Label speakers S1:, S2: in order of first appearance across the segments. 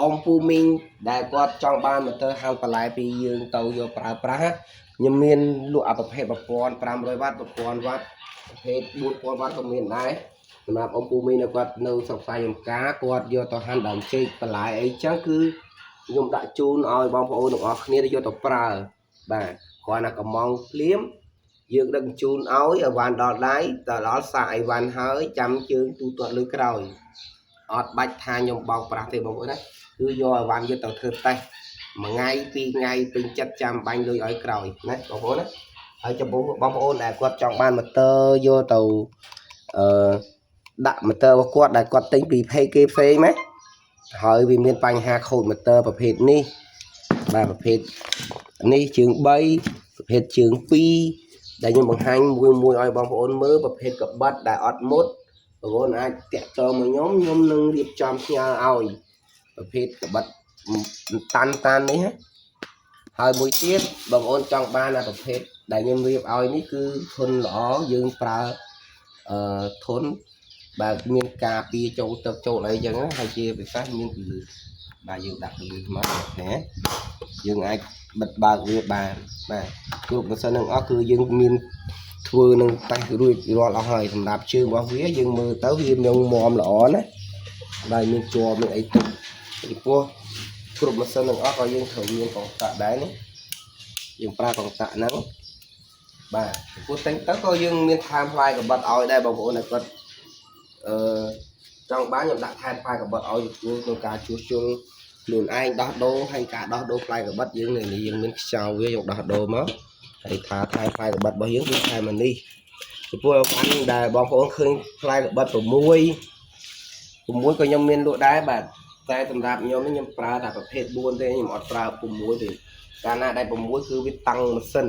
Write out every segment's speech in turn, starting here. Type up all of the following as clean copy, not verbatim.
S1: អ៊ំពូមីងដែលគាត់ចង់បានម៉ូទ័រហាន់បន្លែពីយើងទៅយកប្រើប្រាស់ខ្ញុំមានលក់អាប្រភេទ1500វ៉ាត់1000វ៉ាត់ប្រភេទ4000វ៉ាត់ក៏មានដែរសម្រាប់អ៊ំពូមីងដែលគាត់នៅស្រុកផ្សាយចំការគាត់យកទៅហាន់ដើមចេកបន្លែអីចឹងគឺខ្ញុំដាក់ជូនឲ្យបងប្អូនទាំងអស់គ្នាយកទៅប្រើបាទគ្រាន់តែកំងភ្លាមយើងដឹកជូនឲ្យអីវ៉ាន់ដល់ដៃទៅដល់សាកអីវ៉ាន់ហើយចាំជើងទូទាត់លុយក្រោយអត់បាច់ថាខ្ញុំបោកប្រាស់ទេបងប្អូនណាគឺយកអីវ៉ាន់យកទៅធ្វើតេស្តមួយថ្ងៃពីរថ្ងៃពេញចិត្តចាំបាញ់លុយឲ្យក្រោយណាបងប្អូនណាហើយចំពោះបងប្អូនដែលគាត់ចង់បានម៉ូទ័រយកទៅអឺដាក់ម៉ូទ័ររបស់គាត់ដែលគាត់ទិញពី page គេផ្សេងណាហើយវាមានបញ្ហាខូចម៉ូទ័រប្រភេទនេះបាទប្រភេទនេះជើង3ប្រភេទជើង2ដែលខ្ញុំបង្ហាញមួយមួយឲ្យបងប្អូនមើលប្រភេទកបិតដែលអត់មុតបងប្អូនអាចតាក់ទងមកខ្ញុំខ្ញុំនឹងរៀបចំផ្ញើឲ្យប្រភេទកបិតតាន់តាន់នេះណាហើយមួយទៀតបងប្អូនចង់បានអាប្រភេទដែលខ្ញុំរៀបឲ្យនេះគឺធន់ល្អយើងប្រើអឺធន់បាទមានការពារចូលទឹកចូលអីចឹងណាហើយជាពិសេសមានពន្លឺបាទយើងដាក់ពន្លឺមកណាយើងអាចបិទបើកវាបានបាទគ្រប់ម៉ាស៊ីនទាំងអស់គឺយើងមានធ្វើនឹងតេស្តរួចរាល់អស់ហើយសម្រាប់ជើងរបស់វាយើងមើលទៅវានឹងមាំល្អណាបាទមានជាប់មានអីទុកពីព្រោះគ្រប់ម៉ាស៊ីនទាំងអស់ក៏យើងត្រូវមានកងតាក់ដែរនេះយើងប្រើកងតាក់ហ្នឹងបាទព្រោះតែងទៅក៏យើងមានថែមផ្លែកបិតឲ្យដែរបងប្អូនដែលគាត់អឺចង់បានខ្ញុំដាក់ថែមផ្លែកបិតឲ្យក្នុងការជួសជុលខ្លួនឯងដោះដូរហើយការដោះដូរផ្លែកបិតយើងនេះយើងមានខ្យល់វាយើងដោះដូរមកហើយថាថែមផ្លែកបិតរបស់យើងគឺថែមអានេះចំពោះអវ៉ាន់ដែលបងប្អូនឃើញផ្លែកបិត6 6ក៏ខ្ញុំមានលក់ដែរបាទតែសម្រាប់ខ្ញុំនេះខ្ញុំប្រើតែប្រភេទ4ទេខ្ញុំអត់ប្រើ6ទេកាលណាដែល6គឺវាតាំងម៉ាស៊ីន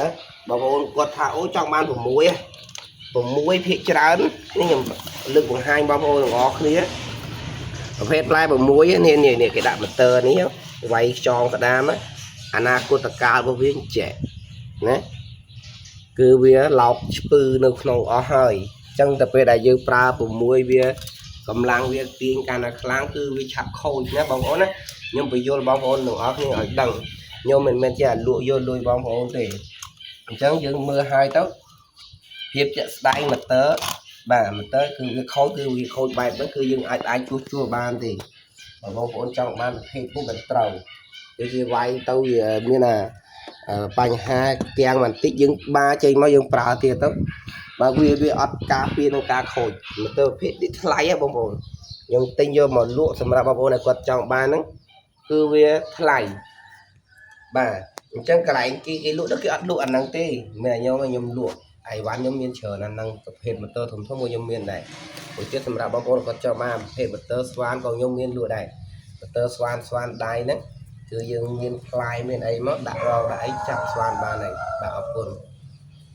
S1: ណាបងប្អូនគាត់ថាអូចង់បាន6 6ភាគច្រើននេះខ្ញុំលើកបង្ហាញបងប្អូនទាំងអស់គ្នាប្រភេទផ្លែ6នេះនេះនេះគេដាក់ម៉ូទ័រនេះវាយខ្យងក្តាមអនាគតកាលរបស់វាចែកណាគឺវាឡោកឆ្ពឺនៅក្នុងអស់ហើយអញ្ចឹងតែពេលដែលយើងប្រើ6វាកម្លាំងវាទាញកាន់តែខ្លាំងគឺវាឆាប់ខូចណាបងប្អូនណាខ្ញុំបញ្យល់បងប្អូនទាំងអស់គ្នាឲ្យដឹងខ្ញុំមិនមែនជាលក់យកលុយបងប្អូនទេអញ្ចឹងយើងមើលហើយទៅភាពជាក់ស្ដែងម៉ូទ័របាទម៉ូទ័រគឺវាខូចគឺវាខូចបែបហ្នឹងគឺយើងអាចអាចជួសជុលបានទេបើបងប្អូនចង់បានប្រភេទនេះមិនត្រូវដូចជាវាយទៅវាមានអាបញ្ហាទាំងបន្តិចយើងបាចេញមកយើងប្រើទៀតទៅបើវាវាអត់ការពារនឹងការខូចម៉ូទ័រប្រភេទនេះថ្លៃហ៎បងប្អូនខ្ញុំទិញយកមកលក់សម្រាប់បងប្អូនដែលគាត់ចង់បានហ្នឹងគឺវាថ្លៃបាទអញ្ចឹងកន្លែងគេគេលក់ទៅគេអត់លក់អាហ្នឹងទេមិនខ្ញុំខ្ញុំលក់អីវ៉ាន់ខ្ញុំមានច្រើនអាហ្នឹងប្រភេទម៉ូទ័រធំធំមួយខ្ញុំមានដែរព្រោះទៀតសម្រាប់បងប្អូនគាត់ចង់បានប្រភេទម៉ូទ័រស្វានក៏ខ្ញុំមានលក់ដែរម៉ូទ័រស្វានស្វានដៃហ្នឹងគឺយើងមានផ្លែមានអីមកដាក់រងដាក់អីចាប់ស្វានបានហើយបាទអរគុណ។